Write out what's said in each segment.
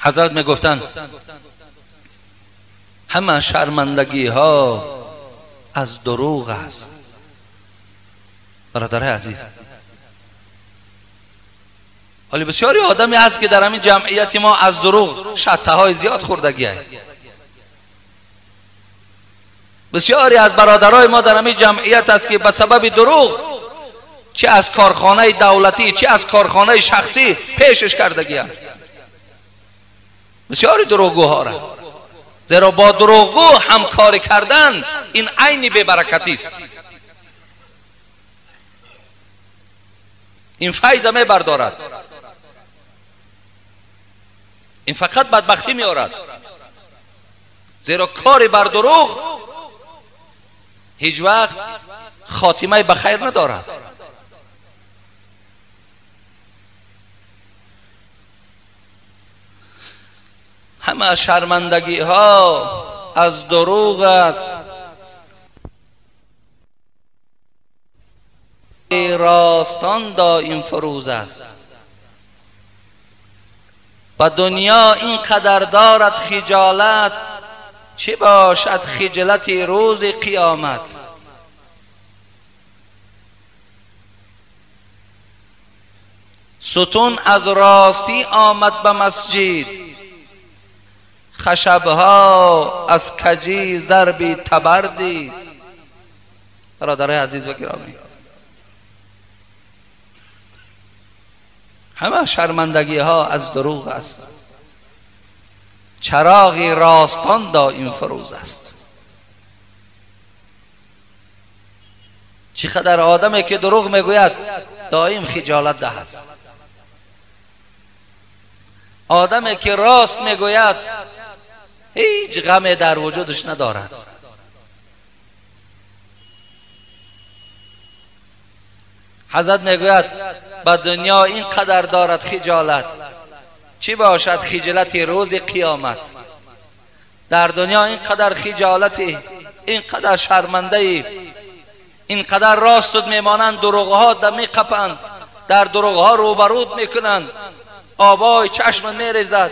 حضرت میگفتند همه شرمندگی ها از دروغ است. برادر عزیز، ولی بسیاری آدمی هست که در همین جمعیت ما از دروغ شته های زیاد خوردگی هست. بسیاری از برادرای ما در همین جمعیت است که به سبب دروغ چه از کارخانه دولتی چه از کارخانه شخصی پیشش کردگی هست. بسیاری دروغگوها را، زیرا با دروغگو همکاری کردن این عین بی‌برکتی است. این فیض می بردارد، این فقط بدبختی میارد. زیرا کاری بر دروغ هیچ وقت خاتمه بخیر ندارد. همه شرمندگی ها از دروغ است. راستان دایم فروز است. و دنیا اینقدر دارد خجالت، چه باشد خجلت روز قیامت. ستون از راستی آمد به مسجد، خشبها از کجی ضربی تبر دید. برادرای عزیز و گرامی، همه شرمندگی ها از دروغ است. چراغی راستان دایم فروز است. چقدر آدمی که دروغ میگوید دایم خجالت ده است. آدمی که راست میگوید هیچ غم در وجودش ندارد. حضرت میگوید به دنیا اینقدر دارد خجالت، چی باشد خجالت روز قیامت. در دنیا اینقدر خجالتی، اینقدر شرمنده، اینقدر راست میمانند، دروغها در میقپند، در دروغها روبرود میکنند، آبای چشم میریزد،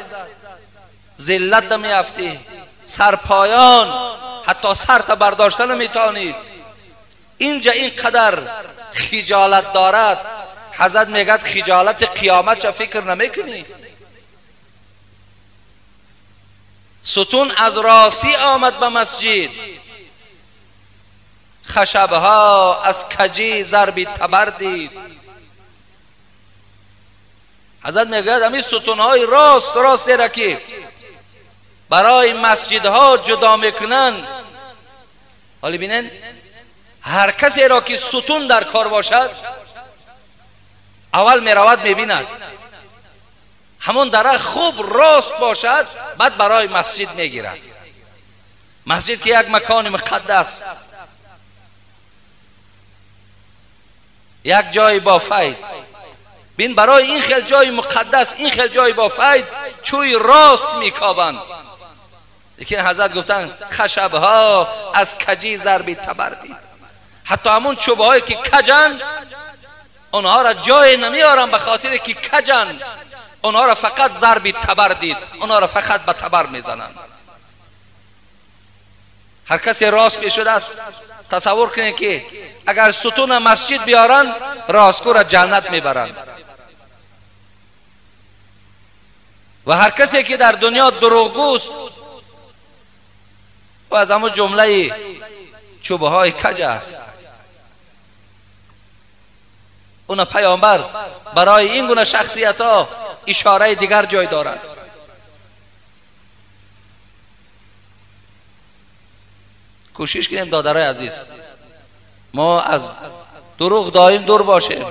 ذلت میافتی، سرپایان، حتی سر تا برداشتن نمیتونید. اینجا اینقدر خجالت دارد. حضرت میگد خجالت قیامت چه فکر نمیکنی؟ ستون از راستی آمد به مسجد، خشبها از کجی ضربی تبر دید. حضرت میگوید همین ستونهای راست راست را که برای مسجدها جدا میکنن، حالی بینن هر کسی را که ستون در کار باشد اول میرود میبیند همون درخت خوب راست باشد، بعد برای مسجد میگیرد. مسجد که یک مکان مقدس، یک جای با فیض. بین برای این خیل جای مقدس، این خیل جای با فیض چوی راست میکابند. لیکن حضرت گفتن خشبها از کجی ضربی تبر دید. حتی همون چوبهایی که کجن اونها را جای نمیارن به خاطر که کجن، اونها را فقط ضربی تبر دید، اونها را فقط به تبر میزنند. هر کسی راست میشده است تصور کنید که اگر ستون مسجد بیارن راستگو را جنت میبرند. و هر کسی که در دنیا دروغگوست و از همون جمله چوبه های کج است. اون پیامبر برای این گونه شخصیت ها اشاره دیگر جای دارد. کوشش کنیم دادرای عزیز، ما از دروغ دایم دور باشیم.